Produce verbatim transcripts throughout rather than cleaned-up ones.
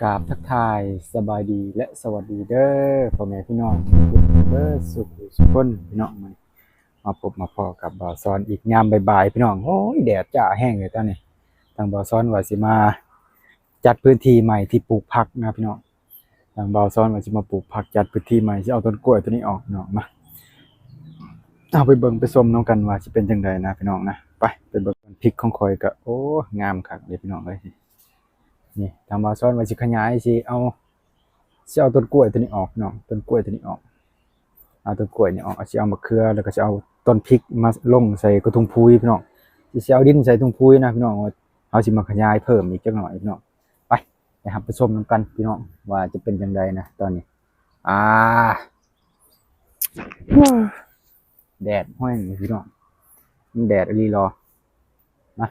กราบทักทายสบายดีและสวัสดีเด้อพ่อแม่พี่น้องเบิดสุขสุขคนพี่น้อง มาพบมาพ้อกับบ่าวสอนอีกยามบ่ายๆพี่น้อง โอ้ย แดดจ้าแฮงเลยตอนนี้ ทางบ่าวสอนว่าสิมาจัดพื้นที่ใหม่ที่ปลูกผักนะพี่น้อง ทางบ่าวสอนว่าสิมาปลูกผัก จัดพื้นที่ใหม่ สิเอาต้นกล้วยตัวนี้ออกเนาะ มา เอาไปเบิ่งไปชมนำกันว่าสิเป็นจั่งใดนะพี่น้องนะ ไป ไปเบิ่งพริกของข้อยก็ โอ้ งามคักเลยพี่น้องเอ้ย นี่ ทางบ่าวสอนว่าสิขยาย สิเอา สิเอาต้นกล้วยตัวนี้ออกเนาะ ต้นกล้วยตัวนี้ออก เอาต้นกล้วยนี่ออก สิเอามะเขือ แล้วก็สิเอาต้นพริกมาลงใส่กระถุงปุ๋ยพี่น้อง สิ สิเอาดินใส่ถุงปุ๋ยนะพี่น้อง เฮาสิมาขยายเพิ่มอีกจักหน่อยพี่น้อง ไป ไปรับไปชมนำกันพี่น้อง ว่าจะเป็นจั่งใดนะตอนนี้ อ่า แดดฮ้อนอยู่พี่น้อง มันแดดอีหลีหรอ มา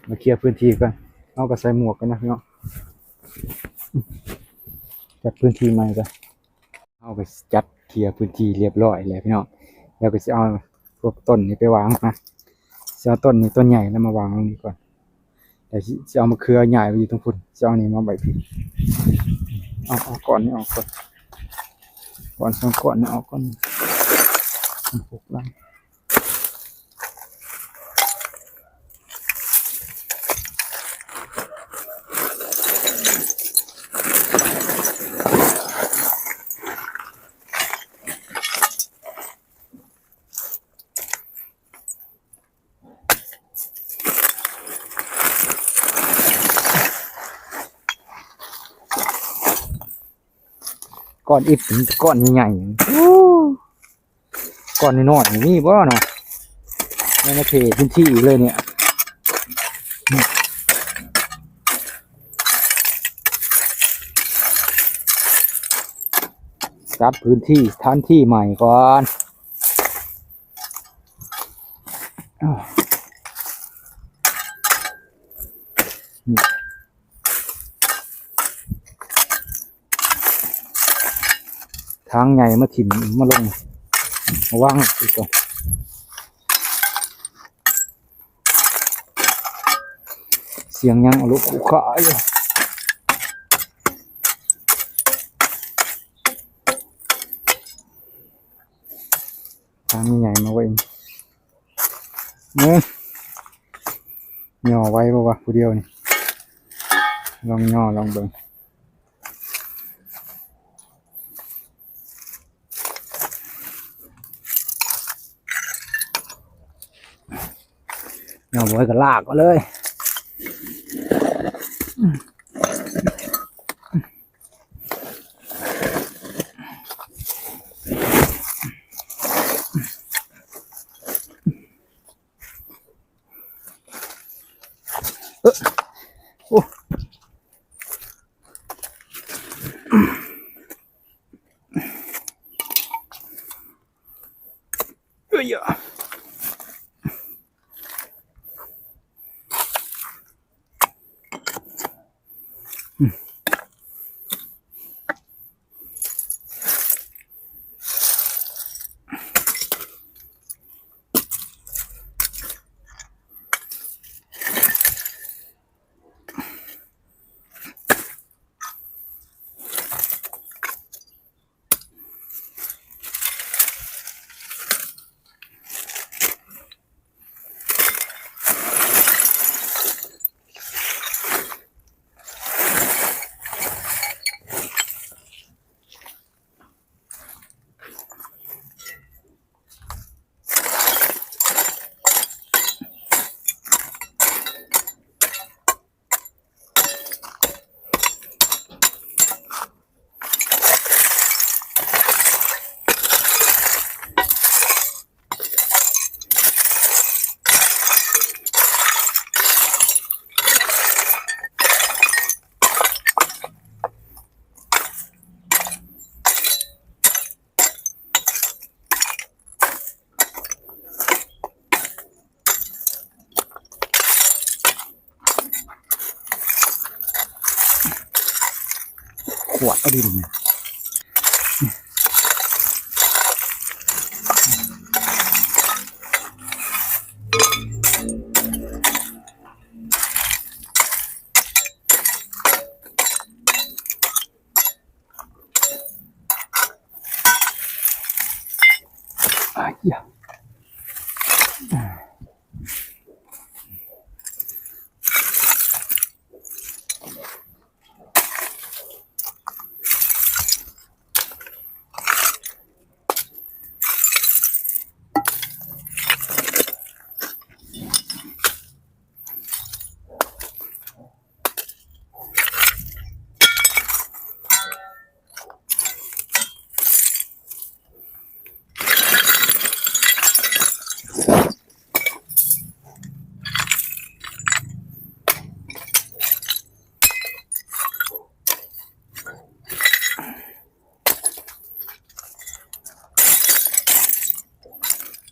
มาเคลียร์พื้นที่กัน เอาก็ใส่หมวกกันนะพี่น้อง จัดพื้นที่ใหม่กัน เอาก็จัดเคลียร์พื้นที่เรียบร้อยแล้วพี่น้อง แล้วก็สิเอาพวกต้นนี้ไปวางนะ สิเอาต้นนี้ต้นใหญ่แล้วมาวางตรงนี้ก่อน แต่สิ สิเอามะเขือใหญ่ไปอยู่ตรงพุ้น สิเอานี่มาไว้พี้ เอา เอาก้อนนี้ออกก่อน ก้อนสองก้อนนี้ออกก่อน หกลัง ก้อนอิฐ ก้อนใหญ่ๆ โอ้ ก้อนน้อยๆ นี่บ่เนาะ ไม่มาเทพื้นที่อีกเลยเนี่ย จัดพื้นที่สถานที่ใหม่ก่อน อ้าว นี่ ทางใหญ่มาถิ่มมาลง มาวางอีกก่อน เสียงยังเอารถคู่ขาอยู่ ทางใหญ่มาไว้ เอ้ย ย่อไหวบ่วะ ผู้เดียวนี่ ลองย่อลองเบิ่ง ย่อบ่ไหวก็ลากเอาเลย เอ้อ โอ้ เอ้ยอะ อืม ขวดเอาดินเนี่ย เ อ้ยยะ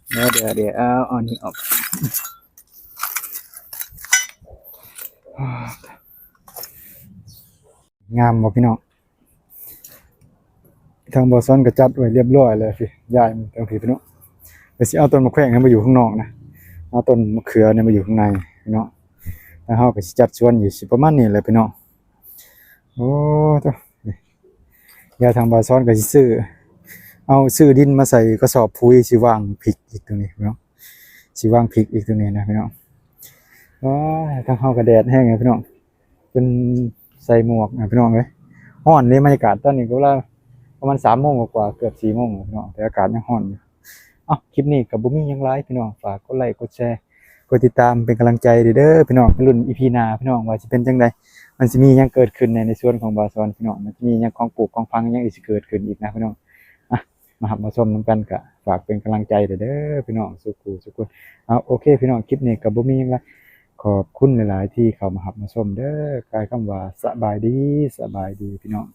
เดี๋ยวเดี๋ยวเดี๋ยวเอาอันนี้ออก งามบ่พี่น้อง ทางบ่าวสอนก็จัดไว้เรียบร้อยแล้วพี่ ย้ายมันทางพี่พี่น้อง ก็สิเอาต้นมะแขวงนั้นมาอยู่ข้างนอกนะ เอาต้นมะเขือเนี่ยมาอยู่ข้างในพี่น้อง แล้วเฮาก็สิจัดสวนอยู่สิประมาณนี้แหละพี่น้อง โอ้ ตัว เดี๋ยวทางบ่าวสอนก็สิซื้อ เอาซื้อดินมาใส่กระสอบปุ๋ย สิวางพริกอีกตรงนี้พี่น้อง สิวางพริกอีกตรงนี้นะพี่น้อง ว้า ทางเฮาก็แดดแห้งนะพี่น้อง เป็นใส่หมวกนะพี่น้องเอ้ย ฮ้อนเลย บรรยากาศตอนนี้ก็เวลาประมาณสามโมงกว่าๆ เกือบสี่โมงแล้วพี่น้อง แต่อากาศยังฮ้อนอยู่ เอ้า คลิปนี้ก็บ่มีหยังหลายพี่น้อง ฝากกดไลค์ กดแชร์ กดติดตามเป็นกำลังใจเด้อพี่น้อง ไปลุ้น อีพี หน้าพี่น้อง ว่าสิเป็นจั่งใด มันสิมีหยังเกิดขึ้นใน ในสวนของบ่าวสอนพี่น้อง มันสิมีหยังของปลูกของฝังหยังอีกสิเกิดขึ้นอีกนะพี่น้อง อ่ะ มาหับมาชมนำกัน ก็ฝากเป็นกำลังใจเด้อพี่น้อง สุขูสุขคน เอา โอเคพี่น้อง คลิปนี้ก็บ่มีหยังหลาย ขอบคุณหลายๆ ที่เข้ามาหับมาชมเด้อ กล่าวคำว่าสบายดี สบายดีพี่น้อง